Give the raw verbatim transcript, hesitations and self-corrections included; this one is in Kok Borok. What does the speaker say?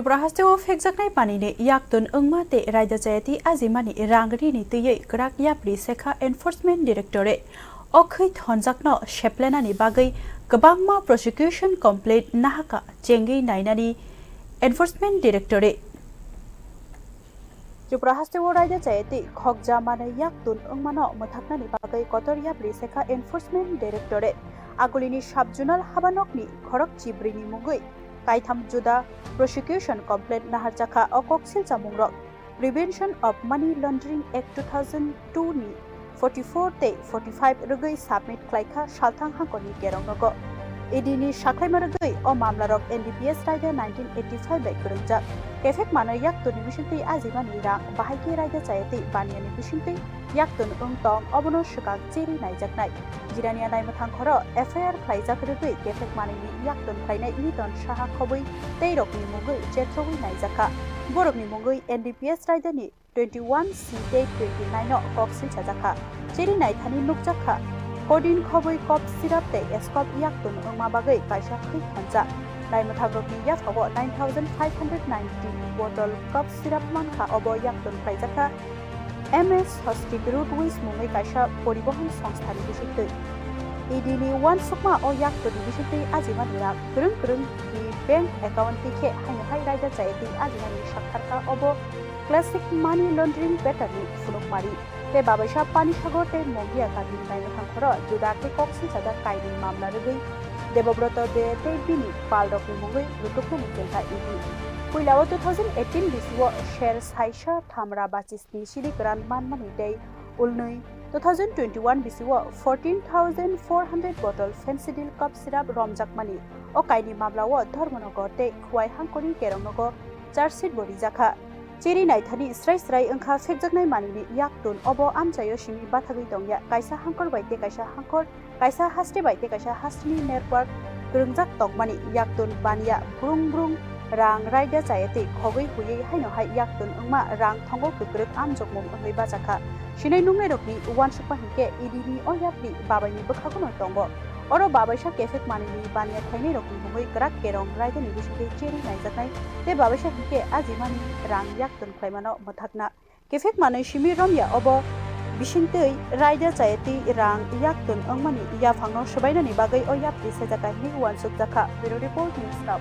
Tripura hasteo phekjaknai panini yaktun wngma tei raida chayati ajimani rang rini twiwi kwrak yapri sekha Enforcement Directorate. O khwi thonjakno seplenani bagwi kwbangma prosecution complaint nahaka chengwi nainani Enforcement Directorate. Tripura hasteo raida chayati khokja manwi yaktun wngmano mwthaknani bagwi kotor yapri sekha Enforcement Directorate. Agulini Sub-Zonal habanokni khorok chibrini mungwi kaitham juda prosecution complaint naharjakha. O kok silchamungrok Prevention of Money Laundering Act two thousand two ni forty-four tei forty-five rwgwi submit khlaikha salthang hangkorni kerongnogo. E D ni sakhlaima rwgwi o mamlarok N D P S raida nineteen eighty-five bai kwrwngjak. Kephek manwi yaktuni bisingtwi ajimani rang bahai khe raida chayatwi baniyani bisingtwi yaktun wng tong, obono swkang cheri naijaknai. Jirania naimwthang khoro F I R khlaijak rwgwi kephek manwini yaktun khlainai Liton Saha khobwi tei rokni mungwi chethrogwi naijakha. Borokni mungwi N D P S raidani twenty-one C tei twenty-nine o kok silchajakha. Cheri naithani nukjakha, codeine khobwi cough syrup tei Ascope yaktun wngma bagwi kaisa khwi thonjak. Naimwthangrokni yaphago nine thousand five hundred ninety bottle cough syrup mankha, obo yaktun khlaijakha M S Hostik Route Ways mungwi kaisa poribohon songstha ni bisingtwi. E D ni uansukma o yaktuni bisingtwi ajimani rang kwrwng kwrwng ni bank account twi khe haino hai raida chayatwi ajimani saktharkha, obo classic money laundering pattern ni phunukmari. Tei babaisa Panisagar tei Mongia Gandhi ni naimwthang khoro juda khe kok silchajak kainwi mamla rwgwi Debobroto De tei bini palrokni mungwi rutukmani chengkha E D. Puilao two thousand eighteen bisio ser saisa thamra bachis ni sidi kwran manmani tei ulnwi two thousand twenty-one bisio fourteen thousand four hundred bottle Phensedyl cough syrup romjakmani o kaini mamlao Dharmanagar tei Khowai hangkorni kerongnogo charge sheet bo rijakha. Cheri naithani srai srai wngkha phekjaknai manwini yaktun, obo amchaio simi bathagwi tongya, kaisa hangkor bai tei kaisa hangkor, kaisa haste bai tei kaisa hasteni network kwrwngjak tongmani yaktun baniya brung brung rang raida chayatwi khogwi huiwi haino hai yaktun wngma rang thongo kwkrwk amjokmung wngwi bachakha. Sinai nungnairokni uansukma hinkhe E D ni o yapri babaini bwkhagono tongo. Oro babaisa kephek manwini baniya khlainairokni mungwi kwrak kerong raidani bisingtwi cheri naijaknai tei babaisa hinkhe ajimani rang yaktun khlaimano mwthakna. Kephek manwi simi romya obo bisingtwi raida chayatwi rang yaktun wngmani yaphangno swbainani bagwi o yapri saijakha hinwi uansukjakha. Bureau Report, News Now.